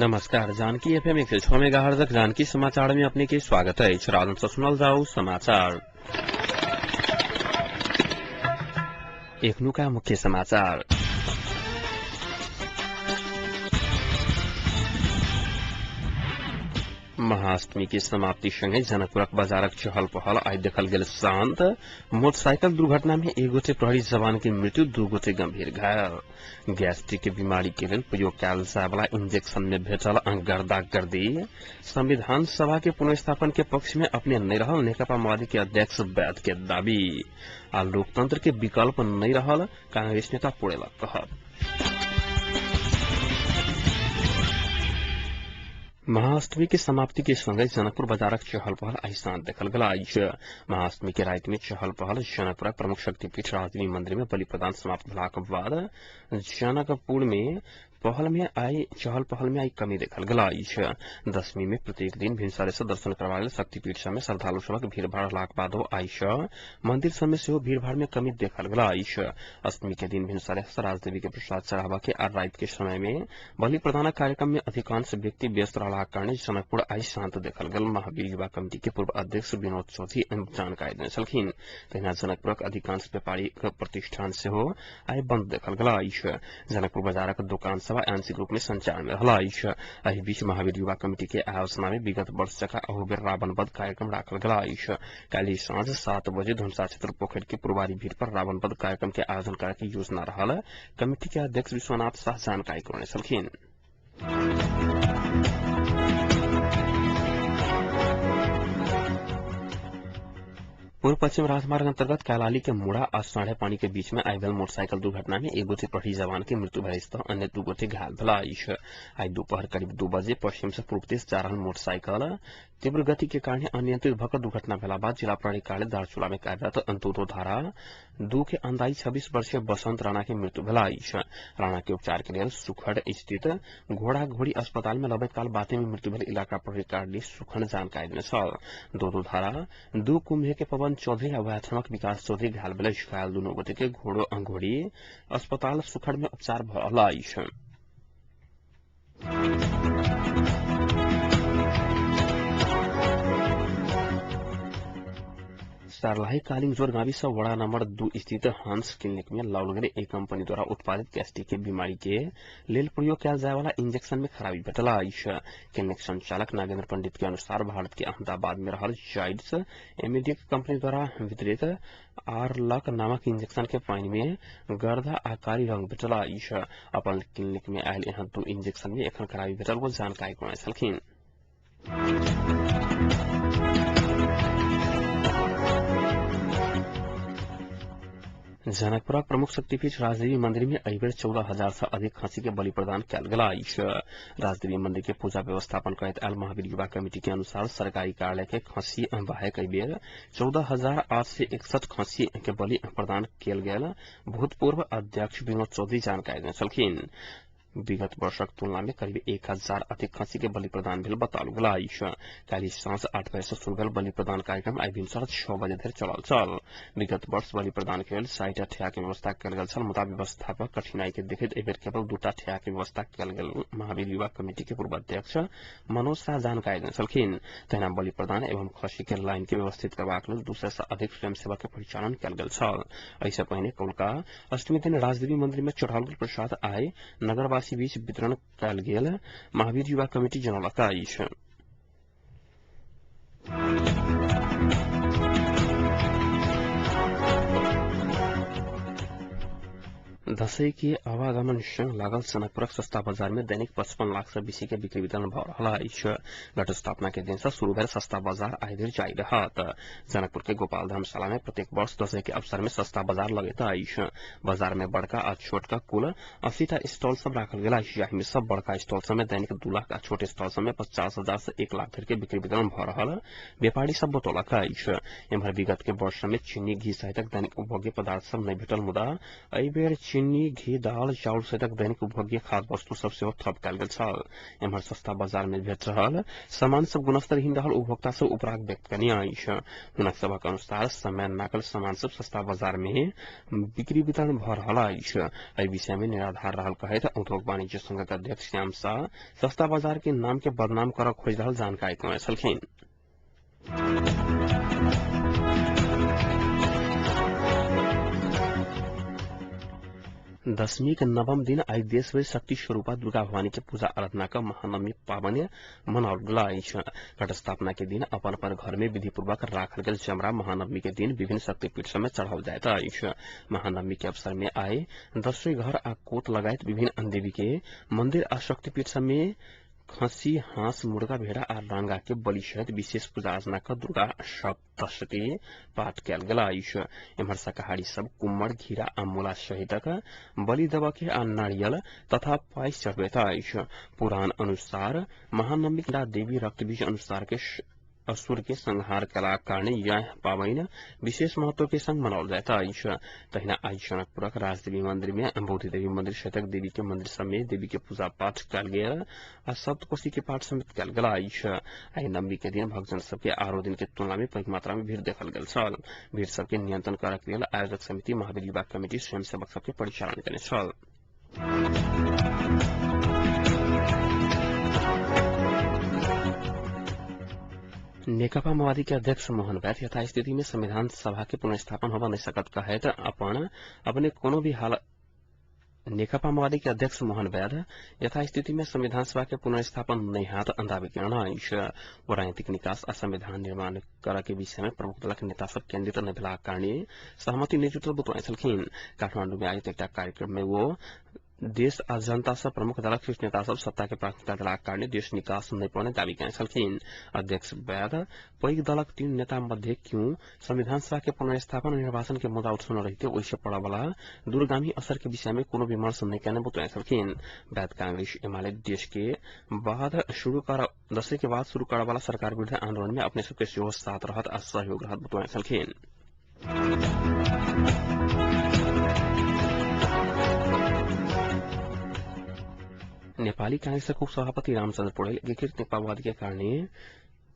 नमस्कार, Janaki FM 106 megahertz Janaki समाचार में अपने के स्वागत है। राजन से सुनल जाओ समाचार। एखनुका मुख्य समाचार। महाअष्टमी के समाप्ति संगे जनकपुरक बाजारक चहल पहल आइ देखल गेल शांत। मोटरसाइकिल दुर्घटना में एक गोटे प्रहरी जवान के मृत्यु, दू गोटे गंभीर घायल। गैस्ट्रिक के बीमारी के लेल प्रयोग कयल जायवला इंजेक्शन में भेटल गर्दा गर्दी। संविधान सभा के पुनर्स्थापन के पक्ष में अपने नहीं रहल नेकपा माओवादी के अध्यक्ष वैद्य के दावी। आ लोकतंत्र के विकल्प नहीं रहल कांग्रेस नेता पुरेलक कहब। महाअष्टमी के समाप्ति के संगे जनकपुर बाजारक चहल पहल आइ शांत देखल गेल अछि। महाअष्टमी के राति में चहल पहल जनकपुरक प्रमुख शक्तिपीठ राजदेवी मंदिर में बलि प्रदान समाप्त भेलाक बाद जनकपुर में पहल में आई चहल पहल में आई कमी देखल गेल अछि। दशमी में प्रत्येक दिन भिनसरे से दर्शन करबा लेल शक्तिपीठ सब में श्रद्धालु सभक भीड़भाड़ रहलाक बादो आइ सँ मंदिर सब में सेहो भीड़भाड़ में कमी देखल गेल अछि। अष्टमी के दिन भिनसरे से राजदेवी के प्रसाद चढ़ाबा के आ राति के समय में बलि प्रदानक कार्यक्रम में अधिकांश व्यक्ति व्यस्त रहलाक कारणे जनकपुर आइ शांत देखल गेल। महावीर युवा कमिटी के पूर्व अध्यक्ष विनोद चौधरी जानकारी देने छलखिन। तहिना जनकपुरक अधिकांश व्यापारिक प्रतिष्ठान सेहो आइ बंद देखल गेल अछि। जनकपुर बाजारक दोकान सब आंशिक रूप में संचालन में रहल अछि। एहि बीच महावीर युवा कमिटी के आयोजना में विगत वर्ष जकाँ अहू बेर रावण वध कार्यक्रम राखल गेल अछि। काल्हि साँझ 7 बजे धनुषा क्षेत्र पोखरि के पुरवारी भीड़ पर रावण वध कार्यक्रम के आयोजन करे के योजना रहल कमिटी के अध्यक्ष विश्वनाथ शाह जानकारी करौने छलखिन। पूर्व पश्चिम राजमार्ग अंतर्गत कैलाली के मुड़ा आ साढ़े पानी के बीच में आइ भेल मोटरसाइकिल दुर्घटना में एक गोटे प्रहरी जवान के मृत्यु भेल अछि अन्य दू गोटे घायल भेल अछि। आइ दोपहर करीब 2 बजे पश्चिम से पूर्व दिस जा रहल मोटरसाइकिल तीव्र गति के कारण अनियंत्रित भऽ दुर्घटना भेला बाद जिला प्रहरी कार्यालय दार्चुला में कार्यरत अंतोदो धारा 2 के अंदाजी 26 वर्षीय बसंत राणा के मृत्यु भेल अछि। राणा के उपचार के लेल सुखड़ स्थित घोड़ा घोड़ी अस्पताल में लबैत काल बाटे में मृत्यु भेल इलाका प्रहरी कार्यालय सुखन जानकारी देने छल। दो धारा 2 कुम्हे के पवन चौधरी आ वैथमक विकास चौधरी घायल भेल अछि। घायल दुनू गोटे के घोड़ो घोड़ी अस्पताल सुखड़ में उपचार भऽ रहल अछि। सर्लाही कालिंगजोर गावी से वड़ा नंबर 2 स्थित हंस क्लिनिक में लाओल गेल एक कंपनी द्वारा उत्पादित गैस्ट्रिक के बीमारी के लेल प्रयोग कयल जाय वाला इंजेक्शन में खराबी भेटल अछि। क्लिनिक संचालक नागेंद्र पंडित के अनुसार भारत के अहमदाबाद में रहल जाइड्स एमडीएक कंपनी द्वारा वितरित आरलक नामक इंजेक्शन के पानी में गर्दा आ कारी रंग भेटल अछि। अपन क्लिनिक में आयल एहन 2 इंजेक्शन में एखन खराबी भेटल वो जानकारी करौने छलखिन। जनकपुरक प्रमुख शक्तिपीठ राजदेवी मंदिर में एहि बेर 14,000 से अधिक खसी के बलि प्रदान कयल गेल अछि। राजदेवी मंदिर के पूजा व्यवस्थापन करैत आयल महावीर युवा कमिटी के अनुसार सरकारी कार्यालय के खसी बाहेक एहि बेर 14,861 खसी के बलि प्रदान कयल गेल भूतपूर्व अध्यक्ष विनोद चौधरी जानकारी देने छलखिन। विगत वर्षक तुलना में करीब 1,000 अधिक खसी के बलि प्रदान भेल बताओल गेल अछि। काल्हि साँझ 8 बजे से शुरू भेल बलि प्रदान कार्यक्रम आइ भिनसर 6 बजे धरि चलल छल। विगत वर्ष बलि प्रदान के लेल 60टा ठेहा के व्यवस्था कयल गेल छल, मुदा व्यवस्थापक कठिनाई के देखैत एहि बेर केवल 2टा ठेहा के व्यवस्था कयल गेल महावीर युवा कमिटी के पूर्व अध्यक्ष मनोज शाह जानकारी देने छलखिन। तहिना बलि प्रदान एवं खसी के लाइन के व्यवस्थित करबाक लेल 200 से अधिक स्वयंसेवक के परिचालन कयल गेल छल। एहि से पहिने कौलका अष्टमी दिन राजदेवी मंदिर में चढ़ाओल गेल प्रसाद आइ नगरवासी बीच वितरण कयल गेल महावीर युवा कमिटी जनौलक अछि। दशैं के आवागमन संग लागल जनकपुरक सस्ता बाजार में दैनिक 55 लाख से बेसी के बिक्री वितरण भऽ रहल अछि। घट स्थापना के दिन से शुरू भेल सस्ता बाजार आइ धरि जारी रहत। जनकपुर के गोपाल धर्मशाला में प्रत्येक वर्ष दशैं के अवसर में सस्ता बाजार लगैत अछि। बाजार में बड़का आ छोटका कुल 80टा स्टॉल सब राखल गेल अछि, जाहि में सब बड़का स्टॉल सब में दैनिक 2 लाख आ छोट स्टॉल सब में 50,000 से 1 लाख धरि के बिक्री वितरण भऽ रहल व्यापारी सब बतौलक अछि। एम्हर विगत के वर्ष में चीनी घी सहितक दैनिक उपभोग्य पदार्थ सब नहि भेटल, मुदा एहि बेर चीनी चिन्नी, घी, दाल, चाउर सहितक दैनिक उपभोग्य खाद्य वस्तु सब सेहो थप कयल गेल छल। एम्हर सस्ता बाजार में भेट रहल सामान सब गुणस्तरहीन रहल उपभोक्ता सब उपराग व्यक्त कयने अछि। हुनक सभक अनुसार समय नाकल सामान सब सस्ता बाजार में बिक्री वितरण भ रहल अछि। एहि विषय में निराधार रहल कहैत उद्योग वाणिज्य संघक अध्यक्ष श्याम शाह सस्ता बाजार के नाम के बदनाम करऽ खोजि रहल जानकारी देने छलखिन। दशमी के नवम दिन आई देशभरि शक्ति स्वरूपा दुर्गा भवानी के पूजा आराधना का महानवमी पावनि मनाओल गेल अछि। घटस्थापना के दिन अपन अपन घर में विधिपूर्वक राखल गेल जमरा महानवमी के दिन विभिन्न शक्तिपीठ सब में चढ़ाओल जाइत अछि। महानवमी के अवसर में आइ दसों घर आ कोट लगायत विभिन्न देवी के मंदिर आ शक्तिपीठ सब में खसी, हाँस, मुर्गा, भेड़ा आ रांगा के बलि सहित विशेष पूजा अर्चना क दुर्गा सप्तशती पाठ कयल गेल अछि। एम्हर शाकाहारी सब कुम्हर, घिरा आ मूला सहितक बलि देबऽ के आ नारियल तथा पाइस चढ़बैत अछि। पुराण अनुसार महानवमी देवी रक्तबीज अनुसार के असुर के संहार कयलाक कारणे यह पाबनि विशेष महत्व के संग मनाओल जाइत अछि। तहिना आइ जनकपुरक राजदेवी मंदिर में बुद्धि देवी मंदिर सहितक देवी के मंदिर सब में देवी के पूजा पाठ कयल गेल आ सप्तकोशी के पाठ समेत कयल गेल अछि। आइ नवमी के दिन भक्तजन सबके आरो दिन के तुलना में पैघ मात्रा में भीड़ देखल गेल छल। भीड़ सबके नियंत्रण करक लेल आयोजक समिति, महावीर युवा कमिटी, स्वयंसेवक सबके परिचालन केने छल। नेकपा माओवादी के अध्यक्ष मोहन वैद्य यथास्थिति में संविधान सभा के पुनर्स्थापन होबा नहीं सकत कहैत अपन अपने कोनो भी हालत नेकपा माओवादी के अध्यक्ष मोहन वैद्य यथास्थिति में संविधान सभा के पुनर्स्थापन नहीं हाथ दावी केने अछि। ओ राजनीतिक निकास आ संविधान निर्माण करऽ के विषय में प्रमुख दलक नेता सब केन्द्रित नहि भेलाक कारणे सहमति नहि जुटल बतौने छलखिन। काठमांडू में आयोजित एकटा कार्यक्रम में वो देश आ जनता सब प्रमुख दलक शीर्ष नेता सब सत्ता के प्राथमिकता देलाक कारणे देश निकास नहि पौने दावी केने छलखिन। अध्यक्ष वैद्य पैघ दलक तीन नेता मध्य क्यों संविधान सभा के पुनर्स्थापन निर्वाचन के मुद्दा उठौने रहिते ओहि से पड़ऽ वाला दूरगामी असर के विषय में कोनो विमर्श नहि केने बतौने छलखिन। वैद्य कांग्रेस एमाले देश के बाद शुरू कर दशैं के बाद शुरू करऽ वाला सरकार विरुद्ध आंदोलन में अपने सबके सेहो साथ रहत आ सहयोग रहत बतौने छलखिन। नेपाली कांग्रेसक उपसभापति रामचंद्र पौडेल एकीकृत नेपालवादी के कारणे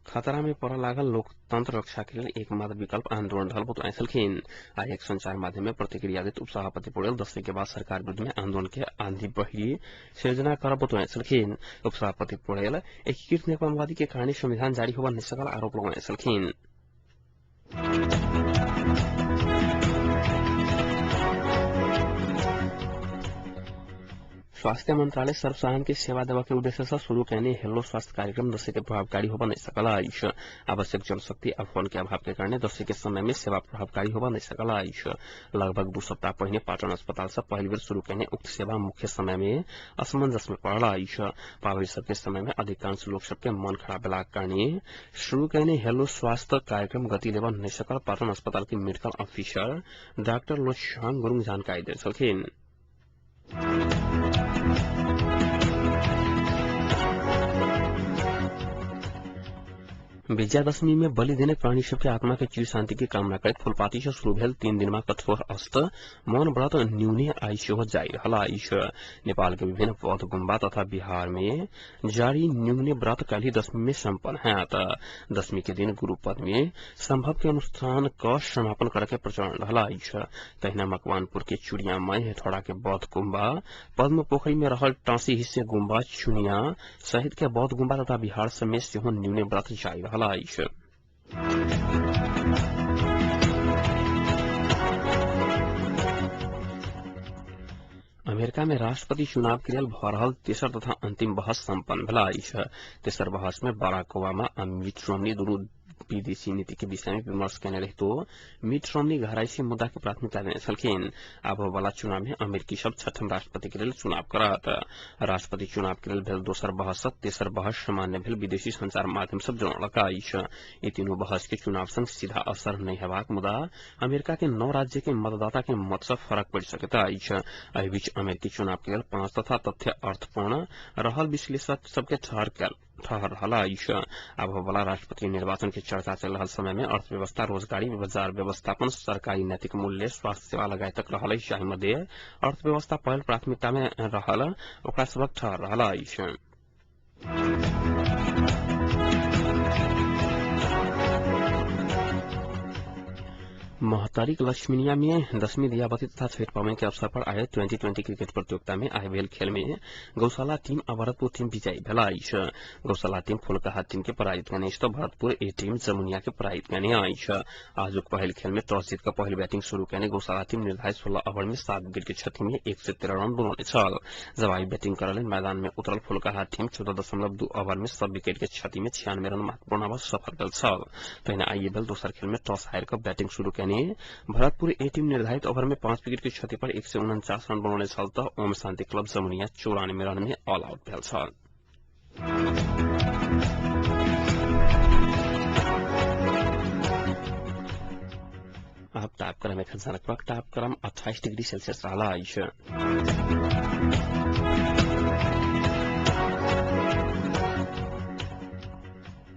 खतरा में पड़ऽ लागल लोकतंत्र रक्षा के लेल एकमात्र विकल्प आंदोलन रहल बतौने छलखिन। आइ एक संचार माध्यम में प्रतिक्रिया दैत उपसभापति पौडेल दशैं के बाद सरकार विरुद्ध में आंदोलन के आंधी बहिरी सिर्जना करब बतौने छलखिन। उपसभापति पौडेल एकीकृत नेपालवादी के कारणे संविधान जारी होबा नहि सकल आरोप लगौने छलखिन। स्वास्थ्य मंत्रालय सर्वसाधारण के सेवा देवा के उद्देश्य से शुरू कयने हेलो स्वास्थ्य कार्यक्रम दशैं के प्रभावकारी होबा नहीं सकल अछि। आवश्यक जनशक्ति आ फोन के अभाव के कारणे दशैं के समय में सेवा प्रभावकारी होबा नहीं सकल अछि। लगभग 2 सप्ताह पहिने पाटन अस्पताल से पहिल बेर शुरू कयने उक्त सेवा मुख्य समय में असमंजस में पड़ल अछि। पाबनि सबके समय में अधिकांश लोक सबके मन खराब भेलाक कारणे शुरू कयने हेलो स्वास्थ्य कार्यक्रम गति लेबा नहीं सकल पाटन अस्पताल के medical officer doctor Lochhang Gurung जानकारी देने छलखिन। विजयादशमी में बलि देने प्राणी सबके आत्मा के चिर शांति के कामना करैत फुलपाती से शुरू भेल 3 दिनमा कठोर अस्त मौन व्रत न्यूने आइ सेहो जारी रहल अछि। नेपाल के विभिन्न बौद्ध गुम्बा तथा बिहार में जारी न्यूने व्रत काल्हि दशमी में सम्पन्न हैत। दशमी के दिन गुरुपद में संभव के अनुष्ठान क समापन करे के प्रचलन रहल अछि। तहिना मकवानपुर के चुड़ियामय, हेठौड़ा के बौद्ध गुम्बा, पद्म पोखरी में रहल टाँसी हिस्से गुम्बा, चुनिया सहित के बौद्ध गुम्बा तथा बिहार समेत सेहो न्यूने व्रत जारी रहल अछि। अमेरिका में राष्ट्रपति चुनाव के लेल भऽ रहल तेसर तथा अंतिम बहस सम्पन्न भेल अछि। तेसर बहस में बराक ओबामा आ मिट रोमनी दुनू विदेशी नीति के विषय में विमर्श केने रहितो मिट रोमनी गहराई से मुद्दा के प्राथमिकता देने छलखिन। आबऽ वाला चुनाव में अमेरिकी सब छठम राष्ट्रपति के लेल चुनाव करत। राष्ट्रपति चुनाव के लेल भेल दोसर बहस सँ तेसर बहस सामान्य भेल विदेशी संचार माध्यम सब जनौलक अछि। ई तीनू बहस के चुनाव संग सीधा असर नहि हेबाक मुदा अमेरिका के 9 राज्य के मतदाता के मत सँ फरक पड़ि सकैत अछि। एहि बीच अमेरिकी चुनाव के लेल 5 तथा तथ्य अर्थपूर्ण रहल विश्लेषक सबके ठहर कयल ठहर रहल अछि। आबय राष्ट्रपति निर्वाचन के चर्चा चल रहल समय में अर्थव्यवस्था, रोजगारी, बाजार व्यवस्थापन, सरकारी नैतिक मूल्य, स्वास्थ्य सेवा लगायतक रहल अछि। जाहि मध्ये अर्थव्यवस्था पहिल प्राथमिकता में रहल ओकरा सबक ठहर रहल अछि। महतारीक लक्ष्मीनिया में दशमी दियाबती तथा छठ पावनि के अवसर पर आयोजित 2020 क्रिकेट प्रतियोगिता में आइ भेल खेल में गौशाला टीम आ भरतपुर टीम विजयी भेल अछि। गौशाला टीम फुलकाहा टीम के पराजित कयने अछि तऽ भरतपुर ए टीम जमुनिया के पराजित कयने अछि। आजुक पहिल खेल में टॉस जीत कऽ पहिल बैटिंग शुरू कयने गौशाला टीम निर्धारित 16 ओवर में 7 विकेट के क्षति में 113 रन बनौने छल। जवाबी बैटिंग करय लेल मैदान में उतरल फुलकाहा टीम 14.2 ओवर में 7 विकेट के क्षति में 96 रन मात्र बनाबऽ सफल भेल छल। तहिना आइए भेल दोसर खेल में टॉस हारि कऽ बैटिंग शुरू कयने भरतपुर ए टीम निर्धारित ओवर में 5 विकेट के क्षति पर 149 रन बनौने छल तऽ ओम शांति क्लब जमुनिया 94 रन में ऑल आउट भेल छल। आब तापक्रम एखन जनकपुरक तापक्रम 28 डिग्री सेल्सियस रहल अछि।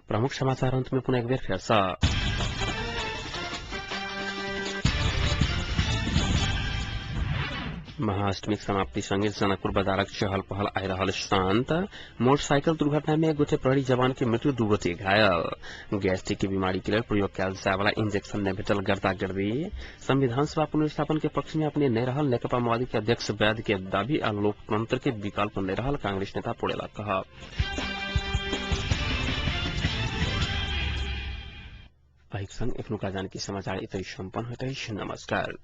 प्रमुख समाचार अंत में पुनः एक बेर फेर सँ। महाअष्टमीक समाप्ति संगे जनकपुर बाजारक चहल पहल आइ रहल शांत। मोटरसाइकिल दुर्घटना में एक गोटे प्रहरी जवान के मृत्यु, 2 गोटे घायल। गैस्ट्रिक के बीमारी के लेल प्रयोग कयल जाय वाला इंजेक्शन नहि भेटल गर्दागर्दी। संविधान सभा पुनर्स्थापन के पक्ष में अपने नहि रहल नेकपा माओवादी के अध्यक्ष वैद्य के दावी आ लोकतंत्र के विकल्प नहि रहल कांग्रेस नेता पुरेला कहब। एहिक संग एखनुका जानकी समाचार एतहि सम्पन्न होइत अछि। नमस्कार।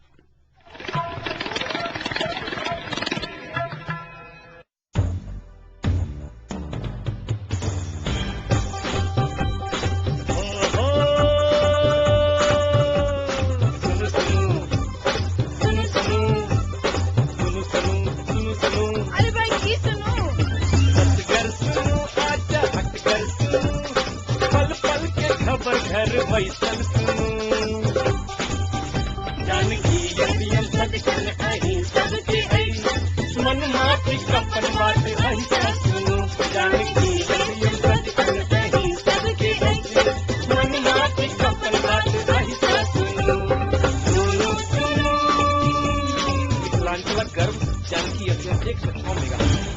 मिथिलांचलक गर्व जानकी एफएम 106 मेगाहर्ट्ज।